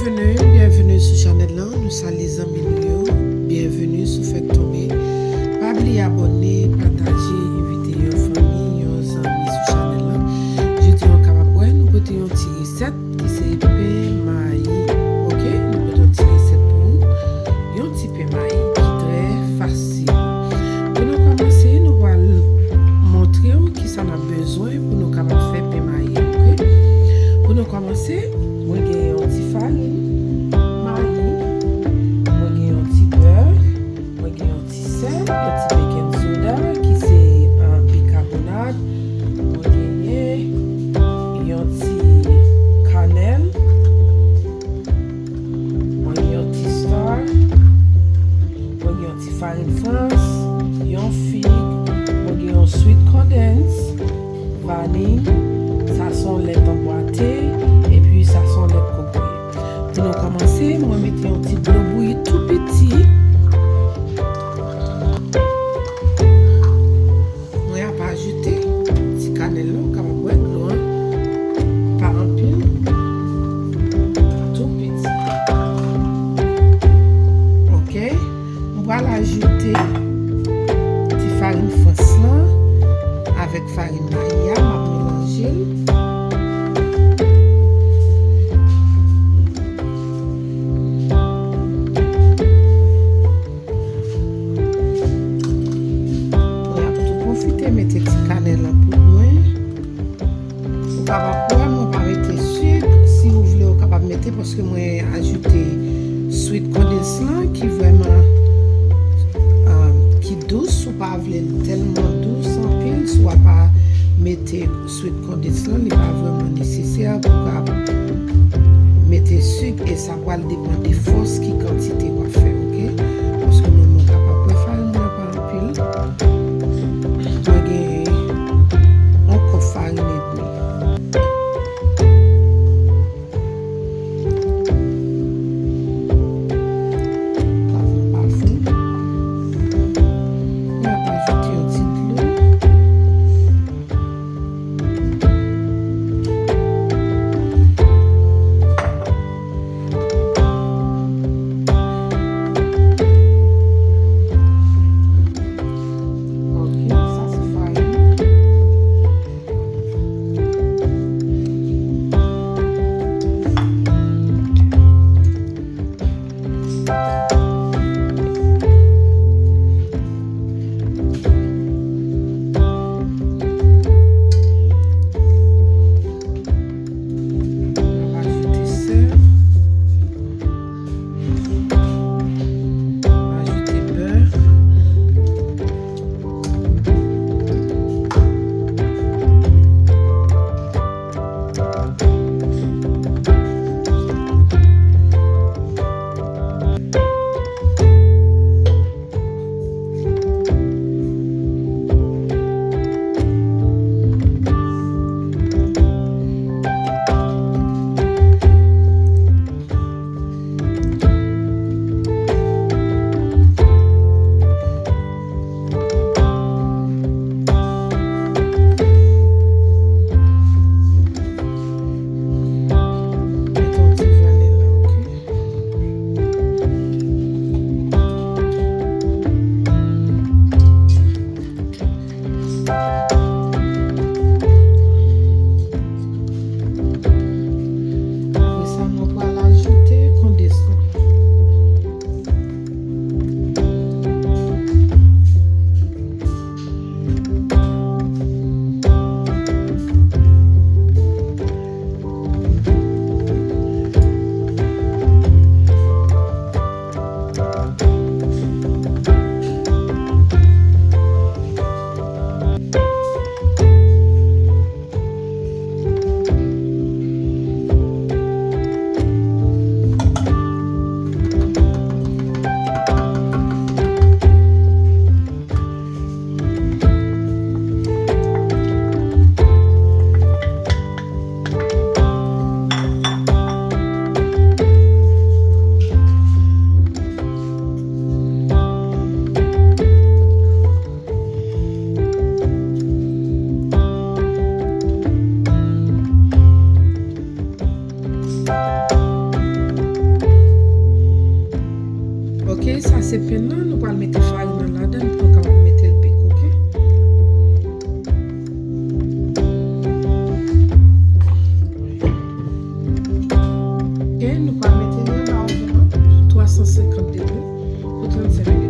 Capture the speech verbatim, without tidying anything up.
Byenveni, byenveni sou chanèl lan. Nou salye zanmi nou yo. Byenveni si w fèk tonbe. Pa bliye abòne, pataje, envite yon fanmi, yon zanmi sou chanèl lan. Jodi a, w kapab wè, nou pote yon ti resèt ki se pen mayi. Oke, nou pote yon ti resèt pou ou. Yon ti pen mayi ki trè fasil. Pou nou kòmanse, nou pral montre w kisa n ap bezwen pou nou kapab fè pen mayi, oke? Pou nou kòmanse, mwen gen yon ti farin mayi, mwen gen yon ti bè, mwen gen yon ti sèl, yon ti baking soda ki se, ah, bikabonat, mwen genyen yon ti kanèl, mwen gen yon ti star, mwen gen yon ti farin frans, yon fig, mwen gen yon sweet condense, vaniy, sa se yon lèt anbwate, epi sa se yon lèt kokoye. Pou nou kòmanse, mwen mete yon ti dlo bouyi tou piti. Mwen ap ajoute ti kanèl la, ou kapab wè dlo an pa anpil, tou piti. Oke, m pral ajoute ti farin frans lan avèk farin mayi a, m ap melanje l. Mwen ap tou pwofite mete ti kanèl an poud mwen. Ou kapab wè mwen pa mete sik. Si ou vle, ou kapab mete, paske mwen ajoute sweet condense lan ki vrèman, um, ki dous. Ou pa vle l tèlman dous anpil, si w pa mete sweet condense lan, li pa vrèman nesesè pou w ka mete sik, e sa pral depann de fòs ki kantite w ap fè, oke? Paske mwen, mwen kapab wè farin mwen pa anpil. Mwen gen yon kòp farin edmi. Pafon, pafon. Mwen ap ajoute yon ti dlo. Pen nan, nou pral mete farin nan ladan l pou nou kapab mete l bake, oke? Oke, nou pral mete li nan oven nan sou twa san senkant degre pou trannsenk minit.